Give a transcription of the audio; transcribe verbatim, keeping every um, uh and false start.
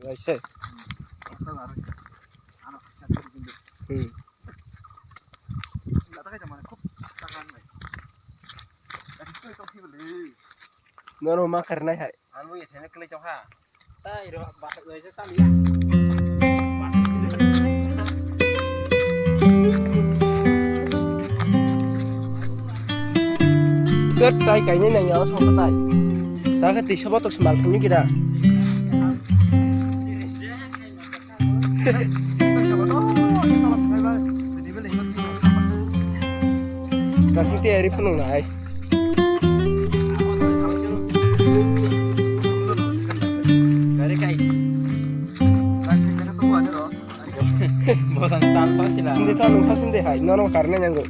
Bai se. Hmm. Nono ma karnai hai. Ang bo ethene kwlai chok ha. Tai ro, ba, bai se tali ya. Sir, tai kaini nang ya, song tai. Ta khe tisa botok se mal thani kira. Kasing tiyari phunuk nai. Bodang tal pa sila. Hindi sa nung sa sindi hai, nono karne nanggo.